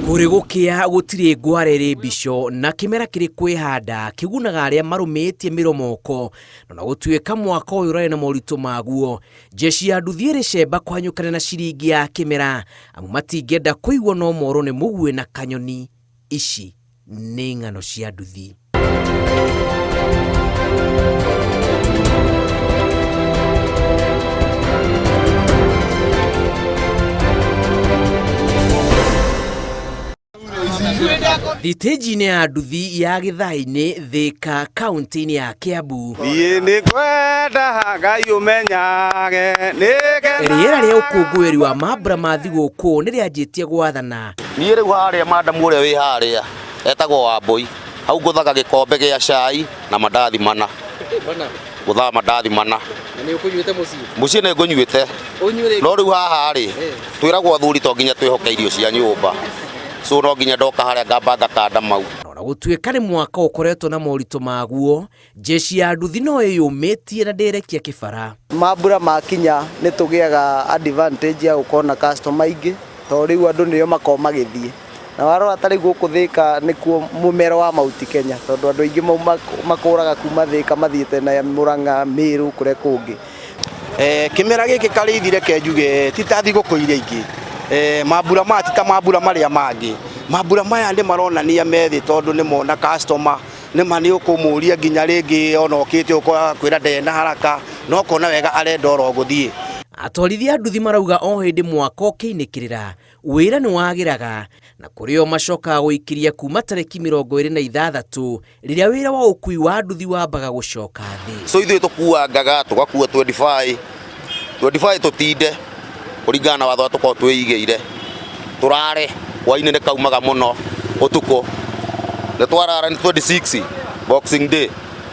Kũrĩ gũkĩa gũtirĩ ngware ĩrĩ mbico na kĩmera kĩrĩ kwĩhanda kĩgunaga arĩa marũmĩtie mĩromoko na gũtuĩka mwaka ũyũ ũrarĩ na moritũ maguo. Jeshi ya nduthi ĩrĩ cemba kũhanyũkana na ciringi ya kĩmera amu matingĩenda kũigua no morwo nĩ mũguĩ na kanyoni. Ici nĩ ng'ano cia nduthi. Thitĩnji-inĩ ya nduthi ya Gĩthai-inĩ, Thĩka, kaũntĩ-inĩ ya Kĩambu. Niĩ nĩ ngwenda Ngai ũmenyage nĩgetha Rĩera rĩa ũkũngũĩri wa mambura ma thigũkũ nĩ rĩanjĩtie gwathana. Niĩ rĩu harĩa madamu ũrĩa wĩ harĩa etagwo Wambũi, hau ngũthaga gĩkombe gĩa cai na mandathi mana. Ngũthaga mandathi mana. Na nĩ ũkũnyuĩte mũciĩ? Mũciĩ nĩ ngũnyuĩte. No rĩu haha rĩ, twĩragwo athuri to nginya twĩhoke irio cia nyũmba. So no nginya ndoka harĩa ngamba ngakanda mau. Ona gũtuĩka nĩ mwaka ũkoretwo na moritũ maguo, Jeshi ya nduthi no ĩyũmĩtie na ndĩrekia kĩbara. Mambura makinya nĩ tũgĩaga advantage ya gũkorwo na customer aingĩ tondũ rĩu andũ nĩo makoragwo magĩthiĩ. Na warora ta rĩu gũkũ Thĩka nĩkuo mũmero wa Mount Kenya tondũ andũ aingĩ makũraga kuma Thĩka mathiĩte na Mũrang'a, Mĩrũ kũrĩa kũngĩ. Kĩmera gĩkĩ Karĩithi reke njuge ti ta thigũkũ iria ingĩ. Mambura maya ti ta mambura marĩa mangĩ. Mambura maya nĩ maronania me thĩ tondũ nĩ mona customer Nĩma nĩ ũkũmũria nginya rĩngĩ ona okĩte ũkwĩra ndarĩ na haraka no ũkona wega arenda oro gũthiĩ. Atwarithia a nduthi marauga o hĩndĩ mwaka ũkĩinĩkĩrĩra, wĩra nĩ wagĩraga na kũrĩ o macokaga gũikĩria kuma tarĩki 26 rĩrĩa wĩra wa ũkui wa nduthi wambaga gũcoka thĩ. So ithuĩ tũkuangaga tũgakua 25 25 tũtinde kũringana na watho ũrĩa tũkoragwo twĩigĩire tũrare hwainĩ nĩ kaumaga mũno ũtukũ nĩ twarara nĩ 26 boxing day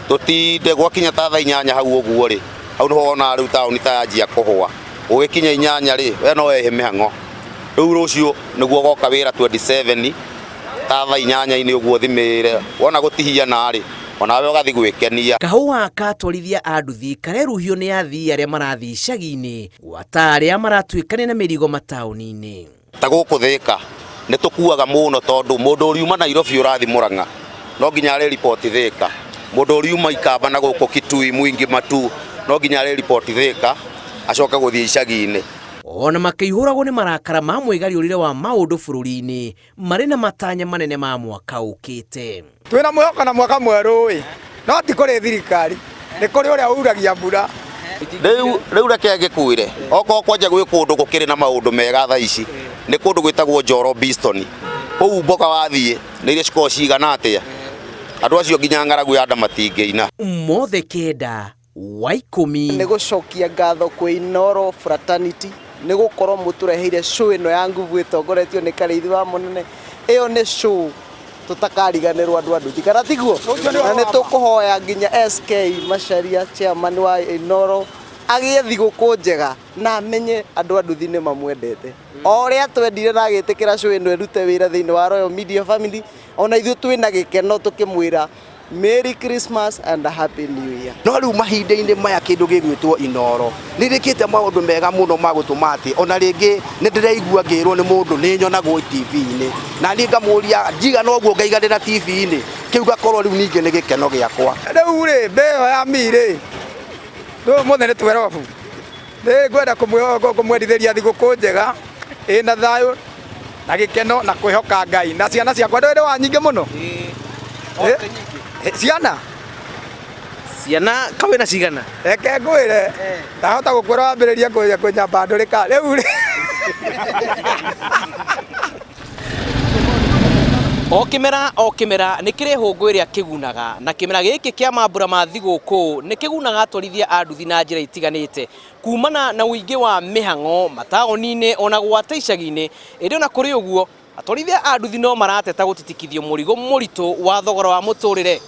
tũtinde gwakinya ta thaa inyanya hau ũguo rĩ hau nĩho wonaga rĩu taũni ta yanjia kũhũa gũgĩkinya inyanya rĩ we no wehe mĩhang'o rĩu rũciũ nĩguo goka wĩra 27 ta thaa inyanya-inĩ ũguo thimĩre wona gũtihiana rĩ onawe ũgathiĩ gwĩkenia. Kahũa ka atwarithia a nduthi kareruhio nĩ athii arĩa marathiĩ icagi-inĩ gwata arĩa maratuĩkania na mĩrigo mataũni-inĩ. Ta gũkũ Thĩka nĩ tũkuaga mũno tondũ mũndũ ũriuma Nairobi ũrathiĩ Mũrang'a no nginya arĩ riboti Thĩka, mũndũ ũriuma Ikamba na gũkũ Kitui Mwingi Matu no nginya arĩ riboti Thĩka acoke gũthiĩ icagi-inĩ. Ona makĩihũragwo nĩ marakara ma mwĩgariũrĩre wa maũndũ bũrũri-inĩ, marĩ na matanya manene ma mwaka ũkĩte. Twĩna mwĩhoko na mwaka mwerũ ĩ, no ti kũrĩ thirikari, nĩ kũrĩ ũrĩa uragia mbura. Rĩu rĩu reke ngĩkwĩre okorwo kwanja gwĩ kũndũ gũkĩrĩ na maũndũ mega thaa ici nĩ kũndũ gwĩtagwo Njoro Biston kũu mboga wathiĩ nĩ iria cikoragwo cigana atĩa andũ acio nginya ng'aragu ya nda matingĩina. Mothe kenda wa ikũmi. Nĩ gũcokia ngatho kwĩ Inooro Fraternity nĩ gũkorwo mũtũreheire show ĩno ya nguvu ĩtongoretio nĩ Karĩithi wa Mũnene. Ĩyo nĩ show tũtakariganĩrwo andũ a nduthi, kana tiguo? Na nĩ tũkũhoya nginya SK Macharia chairman wa Inooro agĩe thigũkũ njega na amenye andũ a nduthi nĩ mamwendete. O ũrĩa twendire na agĩtĩkĩra show ĩno ĩrute wĩra thĩinĩ wa Royal Media Family, ona ithuĩ twĩna gĩkeno tũkĩmwĩra Merry Christmas and a Happy New Year. No rĩu mahinda-inĩ maya kĩndũ gĩgwĩtwo Inooro nĩ rĩkĩte maũndũ mega mũno ma gũtũma atĩ ona rĩngĩ nĩ ndĩraigua ngĩrwo nĩ mũndũ nĩ nyonagwo TV-inĩ na niĩ ngamũria njigana ũguo ngaiganĩra TV-inĩ, kĩu ngakorwo rĩu ningĩ nĩ gĩkeno gĩakwa. Rĩu rĩ, mbei ĩyo ya mi rĩ, rĩu ũmũthĩ nĩ twerobu. Nĩ ngwenda kũmwendithĩria thigũkũ njega ĩna thayũ na gĩkeno na kwĩhoka Ngai na ciana ciakwa ndũĩ wa nyingĩ mũno ciana Ciana ka wĩna cigana? Reke ngwĩre ndahota gũkwĩra wambĩrĩrie kũnyamba ndũrĩka rĩu rĩ. O kĩmera o kĩmera nĩ kĩrĩ hũngũ ĩrĩa kĩgunaga, na kĩmera gĩkĩ kĩa mambura ma thigũkũ nĩ kĩgunaga atwarithia a nduthi na njĩra itiganĩte, kumana na ũingĩ wa mĩhang'o mataũni-inĩ ona gwata icagi-inĩ. Ĩndĩ ona kũrĩ ũguo, atwarithia a nduthi no marateta gũtitikithio mũrigo mũritũ wa thogora wa mũtũrĩre.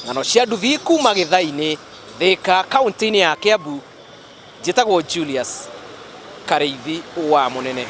Ng'ano cia nduthi kuma Gĩthai-inĩ, Thĩka, kaũntĩ-inĩ ya Kĩambu, Njĩtagwo Julius Karĩithi wa Mũnene.